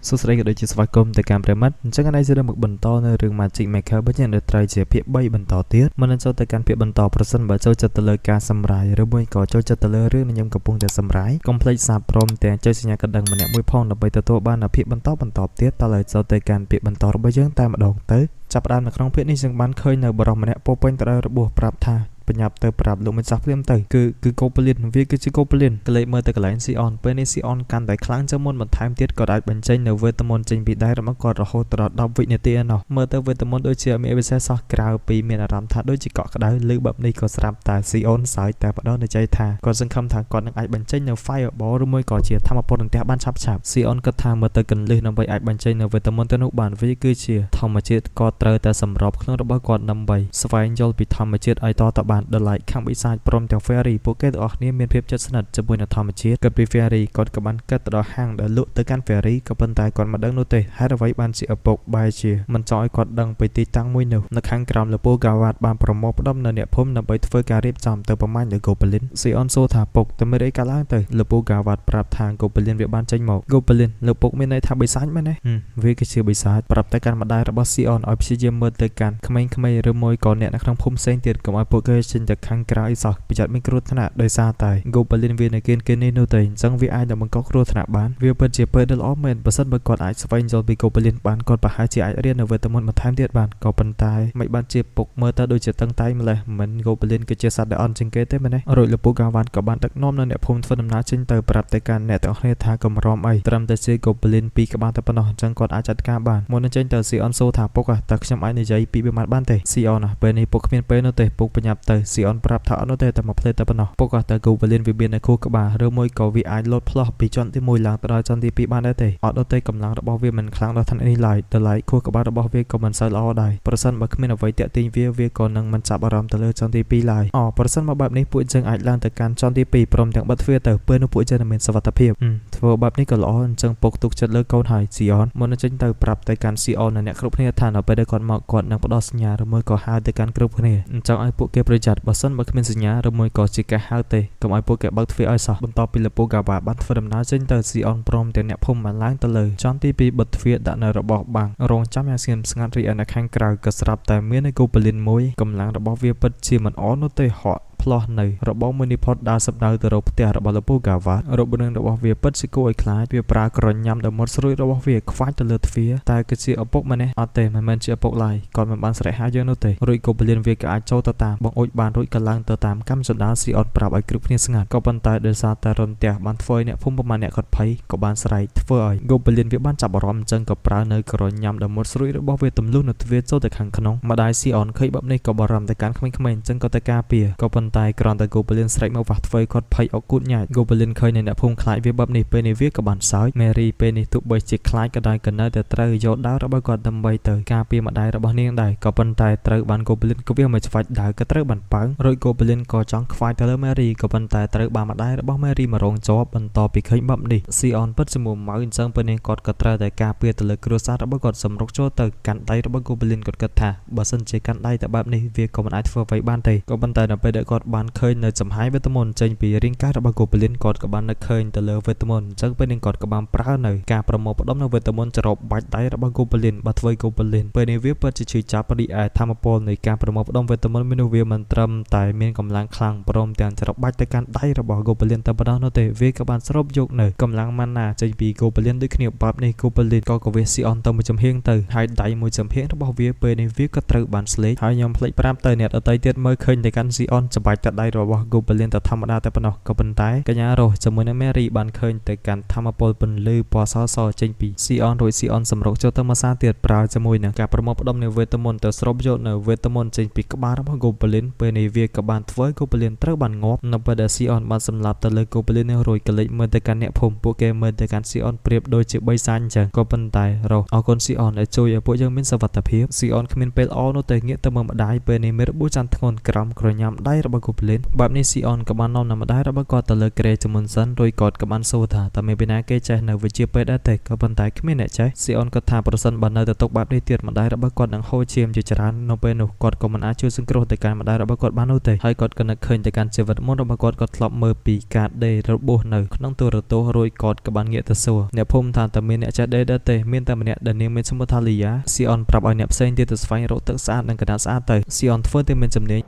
សួស្តីក៏ដូចជាស្វាគមន៍ទៅកាន់ប្រិយមិត្តអញ្ចឹងថ្ងៃនេះយើងមកបន្តនៅរឿង Magic Maker បើជានៅត្រូវជាភាគ3បន្តទៀតមុននឹងចូលទៅកាន់ភាគបន្តប្រសិនបើចូលចិត្តទៅលើការសម្រាយឬមួយក៏ចូលចិត្តទៅលើរឿងដែលខ្ញុំកំពុងតែសម្រាយកុំភ្លេច sub ព្រមទាំងចុចសញ្ញាកណ្ដឹងម្នាក់មួយផងដើម្បីទទួលបាននូវភាគបន្តបន្តទៀតតើឡើយចូលទៅកាន់ភាគបន្តរបស់យើងតែម្ដងទៅចាប់ផ្ដើមនៅក្នុងភាគនេះយើងបានឃើញនៅបរិសម្នាក់ពោពេញទៅដោយរបួសប្រាប់ថាបញ្ញាប់ទៅប្រាប់លោកម្ចាស់ភ្លាមទៅគឺគឺ Goblin វាគឺជា Goblin ក្លេកមើលទៅកន្លែង Sion ពេលនេះ Sion កាន់តែខ្លាំងជាងមុនបន្ថែមទៀតក៏អាចបញ្ចេញនៅវេទមន្តចេញពីដៃរបស់គាត់រហូតដល់10វិនាទីឯណោះមើលទៅវេទមន្តដូចជាមានពិសេសសោះក្រៅពីមានអារម្មណ៍ថាដូចជាកក់ក្ដៅឬបែបនេះក៏ស្រាប់តែ Sion សើចតែម្ដងនៅใจថាគាត់សង្ឃឹមថាគាត់នឹងអាចបញ្ចេញនៅ Fireball ឬមួយក៏ជាធម្មពលរន្ទះបានឆាប់ឆាប់ Sion គិតថាមើលទៅកន្លឹះដើម្បីអាចបញ្ចេញនៅវេទមន្តទៅនោះបានវាគឺជាធម្មជាតិគាត់ត្រូវតែសម្របខ្លួនរបស់គាត់ដើម្បីស្វែងយល់ពីធម្មជាតិឲ្យតទៅបានដល់ឡែកខាងបិសាចព្រមទាំង Fairy ពួកគេទាំងអស់គ្នាមានភាពជិតស្និទ្ធជាមួយនឹងធម្មជាតិគិតពី Fairy គាត់ក៏បានគិតទៅដល់ហាងដែលលក់ទៅកាន់ Fairy ក៏ប៉ុន្តែគាត់មិនដឹងនោះទេហេតុអ្វីបានជាឪពុកបែរជាមិនចង់ឲ្យគាត់ដឹងពីទីតាំងមួយនោះនៅខាងក្រោមលពូកាវ៉ាត់បានប្រមូលផ្ដុំនៅអ្នកភូមិដើម្បីធ្វើការរៀបចំទៅប្រមាញ់លើ Goblin ស៊ីអនសួរថាពុកតើមានអីកើតឡើងទៅលពូកាវ៉ាត់ប្រាប់ថា Goblin វាបានចេញមក Goblin លោកពុកមានន័យថាបិសាចមែនទេវាគឺជាបិសាចប្រាប់ទៅកាន់ម្ដាយរបស់ស៊ីអនឲ្យព្យាយាមមើលទៅកាន់ក្មេងៗឬមួយក៏អ្នកនៅក្នុងភូមិផ្សេងទៀតកុំឲ្យពួកគេចេញទៅខាងក្រៅអីសោះប្រយ័ត្នមានគ្រោះថ្នាក់ដោយសារតែ Goblin វានៅគៀនគេនេះនោះទេអញ្ចឹងវាអាចនឹងបង្កគ្រោះថ្នាក់បានវាពិតជាពេលដ៏ល្អមែនបើសិនបើគាត់អាចស្វែងយល់ពី Goblin បានគាត់ប្រហែលជាអាចរៀននៅវេទមន្តបន្ថែមទៀតបានក៏ប៉ុន្តែមិនបានជាពុកមើលទៅដូចជាតឹងតែងម្លេះមិន Goblin គឺជាសត្វដែលអន់ជាងគេទេមែនទេរួចលោកពូកាវ៉ាន់ក៏បានដឹកនាំនៅអ្នកភូមិធ្វើដំណើរចេញទៅប្រាប់ទៅកាន់អ្នកទាំងអស់គ្នាថាកំរំអីត្រឹមតែជា Goblin ពីរក្បាលតែប៉ុណ្ណោះអញ្ចឹងគាត់អាចចាត់ការបានមុននឹងចេញទៅស៊ីអនសូថាពុកតើខ្ញុំអាចនិយាយពីបិមាត់បានទេស៊ីអនពេលនេះពុកគ្មានពេលនោះទេពុកប្រញាប់ទៅស៊ីអនប្រាប់ថាអត់នោះទេតែមួយផ្លេតតែប៉ុណ្ណោះពុកតើ Goblin វាមាននៅខួរក្បាលឬមួយក៏វាអាចលោតផ្លោះពីជាន់ទី1ឡើងទៅដល់ជាន់ទី2បានដែរទេអត់នោះទេកម្លាំងរបស់វាមិនខ្លាំងដល់ថ្នាក់នេះឡើយដល់ឡែកខួរក្បាលរបស់វាក៏មិនសូវល្អដែរប្រសិនបើគ្មានអ្វីតាក់ទាញវាវាក៏នឹងមិនចាប់អារម្មណ៍ទៅលើជាន់ទី2ឡើយអូប្រសិនបើបែបនេះពួកយើងអាចឡើងទៅកាន់ជាន់ទី2ព្រមទាំងបិទទ្វារទៅពេលនោះពួកយើងនឹងមានសុវត្ថិភាពធ្វើបែបនេះក៏ល្អអញ្ចឹងពុកទុកចិត្តលើកូនហើយស៊ីអនមុននឹងចេញទៅប្រាប់ទៅកាន់ស៊ីអននិងអ្នកគ្រប់គ្នាថានៅពេលដែលគាត់មកគាត់នឹងផ្ដល់សញ្ញាឬមួយក៏ហៅទៅកាន់គ្រប់គ្នាអញ្ចឹងឲ្យពួកគេប្រយ័ត្នបើសិនបើគ្មានសញ្ញាឬមួយក៏ជាការហៅទេកុំឲ្យពួកគេបើកទ្វារឲ្យសោះបន្ទាប់ពីលពូកាវ៉ាបានធ្វើដំណើរចេញទៅស៊ីអនព្រមទាំងអ្នកភូមិបានឡើងទៅលើជាន់ទី2បិទទ្វារដាក់នៅរបស់បាំងរងចាំយ៉ាងស្ងៀមស្ងាត់រីឯនៅខាងក្រៅក៏ស្រាប់តែមាននៅ Goblin មួយកម្លាំងរបស់វាពិតជាមិនអន់នោះទេហក់ផ្លោះនៅរបងមួយនេះផុតដើរសម្ដៅទៅរកផ្ទះរបស់លោកពូកាវ៉ាត់របនឹងរបស់វាពិតជាគួរឲ្យខ្លាចវាប្រើក្រញ៉ាំដ៏មុតស្រួយរបស់វាខ្វាច់ទៅលើទ្វារតែគឺជាឪពុកម្នេះអត់ទេមិនមែនជាឪពុកឡើយគាត់មិនបានស្រែកហៅយើងនោះទេរួច Goblin វាក៏អាចចូលទៅតាមបង្អួចបានរួចក៏ឡើងទៅតាមកម្មចណ្ដាលស៊ីអនប្រាប់ឲ្យគ្រប់គ្នាស្ងាត់ក៏ប៉ុន្តែដោយសារតែរន្ទះបានធ្វើឲ្យអ្នកភូមិប្រមាណអ្នកគាត់ភ័យក៏បានស្រែកធ្វើឲ្យ Goblin វាបានចាប់អារម្មណ៍អញ្ចឹងក៏ប្រើនៅក្រញ៉ាំដ៏មុតស្រួយរបស់វាទម្លុះនៅទ្វារចូលទៅខាងក្នុងម្ដាយស៊ីអនឃើញបែបនេះក៏បារម្ភទៅកាន់ក្មេងៗអញ្ចឹងក៏ទៅការពារក៏ប៉ុន្តែគ្រាន់តែ Goblin ស្រែកមកវ៉ាស់ធ្វើឲ្យគាត់ភ័យអកគូតញ៉ាច់ Goblin ឃើញនៅអ្នកភូមិខ្លាចវាបែបនេះពេលនេះវាក៏បានសើច Mary ពេលនេះទោះបីជាខ្លាចក៏ដោយក៏នៅតែត្រូវយកដាវរបស់គាត់ដើម្បីទៅការពារម្ដាយរបស់នាងដែរក៏ប៉ុន្តែត្រូវបាន Goblin ក៏វាមកឆ្វាច់ដាវក៏ត្រូវបានប៉ើងរួច Goblin ក៏ចង់ខ្វាយទៅលើ Mary ក៏ប៉ុន្តែត្រូវបានម្ដាយរបស់ Mary មករងជាប់បន្ទាប់ពីឃើញបែបនេះ Sion ពិតជាមួម៉ៅអញ្ចឹងពេលនេះគាត់ក៏ត្រូវតែការពារទៅលើគ្រួសាររបស់គាត់សម្រុកចូលទៅកាន់ដៃរបស់ Goblin គាត់គិតថាបើសិនជាកាន់ដៃតែបែបនេះវាក៏មិនអាចធ្វើអ្វីបានទេក៏ប៉ុន្តែនៅពេលដែលគាត់បានឃើញនៅចំហាយវេទមន្តចេញពីរាងកាយរបស់ Goblin គាត់ក៏បាននឹកឃើញទៅលើវេទមន្តអញ្ចឹងពេលនេះគាត់ក៏បានប្រើនៅការប្រមូលផ្ដុំនៅវេទមន្តច្របបាច់ដៃរបស់ Goblin បើធ្វើ Goblin ពេលនេះវាពិតជាឈឺចាប់រីឯធម្មពលនៃការប្រមូលផ្ដុំវេទមន្តមនុស្សវាមិនត្រឹមតែមានកម្លាំងខ្លាំងព្រមទាំងច្របាច់ទៅកាន់ដៃរបស់ Goblin តែប៉ុណ្ណោះនោះទេវាក៏បានស្រូបយកនៅកម្លាំងម៉ាណាចេញពី Goblin ដូចគ្នាបែបនេះ Goblin ក៏កវេស៊ីអនទៅមួយចំហៀងទៅហើយដៃមួយចំហៀងរបស់វាពេលនេះវាក៏ត្រូវបានស្លេកហើយខ្ញុំភ្លេចប្រាប់ទៅអ្នកដទៃទៀតមើលឃើញទៅកាន់ស៊ីអនច្បាច់តែដៃរបស់ Goblin តែធម្មតាតែប៉ុណ្ណោះក៏ប៉ុន្តែកញ្ញារ៉ូសជាមួយនឹង Mary បានឃើញទៅកាន់ធម្មពលពន្លឺពណ៌សសចេញពីស៊ីអនរួចស៊ីអនសម្រុកចូលទៅមួយសាទៀតប្រើជាមួយនឹងការប្រមូលផ្ដុំនៃវេទមន្តទៅស្រូបយកនៅវេទមន្តចេញពីក្បាលរបស់ Goblin ពេលនេះវាក៏បានធ្វើឲ្យ Goblin ត្រូវបានងាប់នៅពេលដែលស៊ីអនបានសម្លាប់ទៅលើ Goblin នេះរួចក៏លេចមើលទៅកាន់អ្នកភូមិពួកគេមើលទៅកាន់ស៊ីអនប្រៀបដូចជាបីសាញ់អញ្ចឹងក៏ប៉ុន្តែរ៉ូសអរគុណស៊ីអនដែលជួយឲ្យពួកយើងមានសុវត្ថិភាពស៊ីអនគ្មានពេលអនោះទេងាកទៅមើលម្ដាយពេលនេះមានរបួសចាន់ធ្ងន់ក្រោមក្រញ៉ាំដៃរបស់ របស់ Goblin បែបនេះស៊ីអនក៏បាននាំនៅម្ដាយរបស់គាត់ទៅលើគ្រែជាមុនសិនរួចគាត់ក៏បានសួរថាតើមានពីណាគេចេះនៅវិជ្ជាពេទ្យដែរទេក៏ប៉ុន្តែគ្មានអ្នកចេះស៊ីអនគាត់ថាប្រសិនបើនៅតែទុកបែបនេះទៀតម្ដាយរបស់គាត់នឹងហូរឈាមជាច្រើននៅពេលនោះគាត់ក៏មិនអាចជួយសង្គ្រោះទៅកាន់ម្ដាយរបស់គាត់បាននោះទេហើយគាត់ក៏នឹកឃើញទៅកាន់ជីវិតមុនរបស់គាត់គាត់ធ្លាប់មើលពីការដេររបួសនៅក្នុងទូរទស្សន៍រួចគាត់ក៏បានងាកទៅសួរអ្នកភូមិថាតើមានអ្នកចេះដេរដែរទេមានតែម្នាក់ដែលនាងមានឈ្មោះថាលីយ៉ាស៊ីអនប្រាប់ឲ្យអ្នកផ្សេងទៀតទៅស្វែងរកទឹកស្អាតនិងកណ្ដាលស្អាតទៅស៊ីអនធ្វើតែមានជំនាញ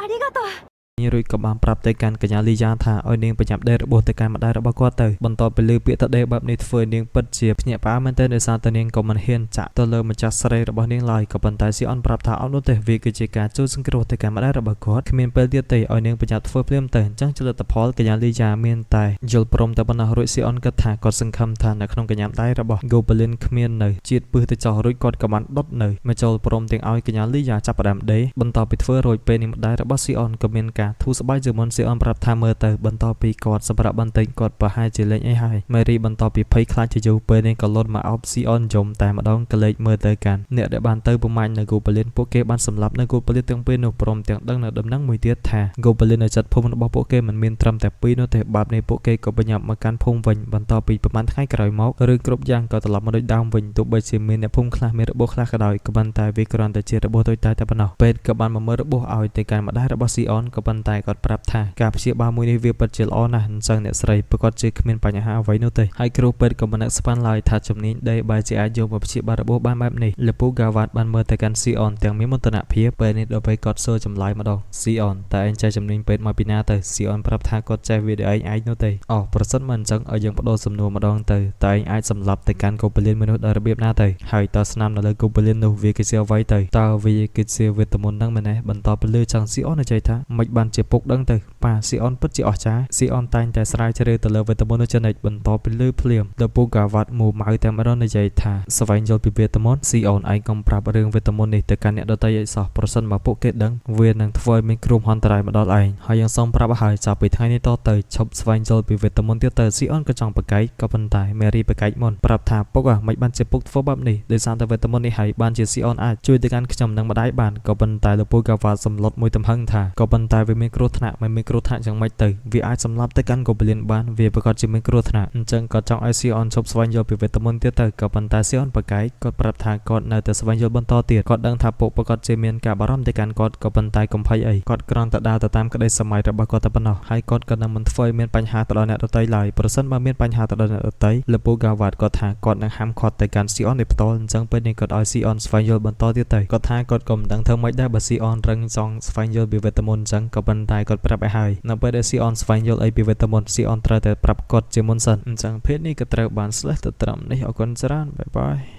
ありがとう。 រួចក៏បានប្រាប់ទៅកាន់កញ្ញាលីយ៉ាថាឲ្យនាងប្រញាប់ដេររបួសទៅកាន់ម្ដាយរបស់គាត់ទៅបន្ទាប់ពីលើពាក្យតដេរបែបនេះធ្វើឲ្យនាងពិតជាភ្ញាក់ផ្អើលមែនទែនដោយសារតែនាងក៏មិនហ៊ានចាក់ទៅលើម្ចាស់ស្រីរបស់នាងឡើយក៏ប៉ុន្តែស៊ីអនប្រាប់ថាអត់នោះទេវាគឺជាការជួយសង្គ្រោះទៅកាន់ម្ដាយរបស់គាត់គ្មានពេលទៀតទេឲ្យនាងប្រញាប់ធ្វើភ្លាមទៅអញ្ចឹងជាលទ្ធផលកញ្ញាលីយ៉ាមានតែយល់ព្រមតែប៉ុណ្ណោះរួចស៊ីអនគិតថាគាត់សង្ឃឹមថានៅក្នុងកញ្ញាដៃរបស់ Goblin គ្មាននៅជាតិពឹសទៅចោះរួចគាត់ក៏បានដុតនៅមកចូលព្រមទាំងឲ្យកញ្ញាលីយ៉ាចាប់ផ្ដើមដេរបន្ទាប់ពីធ្វើរួចពេលនេះម្ដាយរបស់ស៊ីអនក៏មានការធូរស្បើយជាងមុនស៊ីអនប្រាប់ថាមើលទៅបន្ទាប់ពីគាត់សម្រាប់បន្តិចគាត់ប្រហែលជាលេងអីហើយមេរីបន្ទាប់ពីភ័យខ្លាចជាយូរពេលនេះក៏លត់មកអោបស៊ីអនយំតែម្ដងក៏លេចមើលទៅកាន់អ្នកដែលបានទៅប្រមាញ់នៅ Goblin ពួកគេបានសម្លាប់នៅ Goblin ទាំងពីរនោះព្រមទាំងដឹងនៅដំណឹងមួយទៀតថា Goblin នៅចិត្តភូមិរបស់ពួកគេមិនមានត្រឹមតែពីរនោះទេបាបនេះពួកគេក៏បញ្ញាប់មកកាន់ភូមិវិញបន្ទាប់ពីប្រហែលថ្ងៃក្រោយមករឿងគ្រប់យ៉ាងក៏ត្រឡប់មកដូចដើមវិញទោះបីជាមានអ្នកភូមិខ្លះមានរបួសខ្លះក៏ដោយក៏ប៉ុន្តែវាគ្រាន់តែជារបួសតូចតាចតែប៉ុណ្ណោះពេទ្យក៏បានមកមើលរបួសឲ្យទៅកាន់ម្ដាយរបស់ស៊ីអនក៏ប៉ុន្តែគាត់ប្រាប់ថាការព្យាបាលមួយនេះវាពិតជាល្អណាស់អញ្ចឹងអ្នកស្រីប្រាកដជាគ្មានបញ្ហាអ្វីនោះទេហើយគ្រូពេទ្យក៏មិននឹកស្មានឡើយថាជំនាញដេរបែរជាអាចយកមកព្យាបាលរបួសបានបែបនេះលពូហ្គាវ៉ាត់បានមើលទៅកាន់ស៊ីអនទាំងមានមោទនភាពពេលនេះដល់ពេលគាត់សួរចម្លើយម្ដងស៊ីអនតើឯងចេះជំនាញពេទ្យមកពីណាទៅស៊ីអនប្រាប់ថាគាត់ចេះវាដោយឯងឯងនោះទេអូប្រសិនមិនអញ្ចឹងឲ្យយើងបដូរសំណួរម្ដងទៅតើឯងអាចសម្លាប់ទៅកាន់ Goblin មនុស្សដោយរបៀបណាទៅហើយតើស្នាមនៅលើ Goblin នោះវាគឺជាអ្វីទៅតើវាគឺជាវេទមន្តនឹងមែនទេបន្ទាប់ពីលើចង់ស៊ីអននិយាយថាមិនបានជាពុកដឹងទៅប៉ាស៊ីអនពិតជាអស្ចារ្យស៊ីអនតែងតែស្រាវជ្រាវទៅលើវេទមន្តនោះជានិច្ចបន្ទាប់ពីលើភ្លាមដល់ពូកាវ៉ាត់មូម៉ៅតែម្ដងនិយាយថាស្វែងយល់ពីវេទមន្តស៊ីអនឯងកុំប្រាប់រឿងវេទមន្តនេះទៅកាន់អ្នកដទៃឲ្យសោះប្រសិនបើពួកគេដឹងវានឹងធ្វើឲ្យមានគ្រោះមហន្តរាយមកដល់ឯងហើយយើងសូមប្រាប់ឲ្យចាប់ពីថ្ងៃនេះតទៅឈប់ស្វែងយល់ពីវេទមន្តទៀតទៅស៊ីអនក៏ចង់ប្រកែកក៏ប៉ុន្តែមេរីប្រកែកមុនប្រាប់ថាពុកអាមិនបានជាពុកធ្វើបែបនេះដោយសារតែវេទមន្តនេះហើយបានជាស៊ីអនអាចជួយទៅកាន់ខ្ញុំនិងម្ដាយបានក៏ប៉ុន្តែលោកពូកាវ៉ាសម្លុតមួយទំហឹងថាក៏ប៉ុន្តែវាមានគ្រោះថ្នាក់មិនមានគ្រោះថ្នាក់យ៉ាងម៉េចទៅវាអាចសម្លាប់ទៅកាន់ Goblin បានវាប្រកាសជាមានគ្រោះថ្នាក់អញ្ចឹងក៏ចង់ឲ្យស៊ីអនឈប់ស្វែងយល់ពីវេទមន្តទៀតទៅក៏ប៉ុន្តែស៊ីអនប្រកែកគាត់ប្រាប់ថាគាត់នៅតែស្វែងយល់បន្តទៀតគាត់ដឹងថាពុកប្រកាសជាមានការបារម្ភទៅកាន់គាត់ក៏ប៉ុន្តែកុំភ័យអីគាត់គ្រាន់តែដើរទៅតាមក្តីសម័យរបស់គាត់តែប៉ុណ្ណោះហើយគាត់ក៏នឹងមិនធ្វើឲ្យមានបញ្ហាទៅដល់អ្នកដទៃឡើយប្រសិនបើមានបញ្ហាទៅដល់អ្នកដទៃលពូហ្គាវ៉ាតគាត់ថាគាត់នឹងហាមឃាត់ទៅកាន់ស៊ីអនដោយផ្ទាល់អញ្ចឹងពេលនេះគាត់ឲ្យស៊ីអនស្វែងយល់បន្តទៀតទៅគាត់ថាគាត់ក៏មិនដឹងធ្វើម៉េចដែរបើស៊ីអនរឹងចង់ស្វែងយល់ពីវេទមន្តអញ្ចឹងក៏ប៉ុន្តែគាត់ប្រាប់ឲ្យហើយនៅពេលដែលស៊ីអនស្វែងយល់អីពីវេទមន្តស៊ីអនត្រូវតែប្រាប់គាត់ជាមុនសិនអញ្ចឹងភេទនេះក៏ត្រូវបាន slash ទៅត្រឹមនេះអរគុណច្រើន bye bye.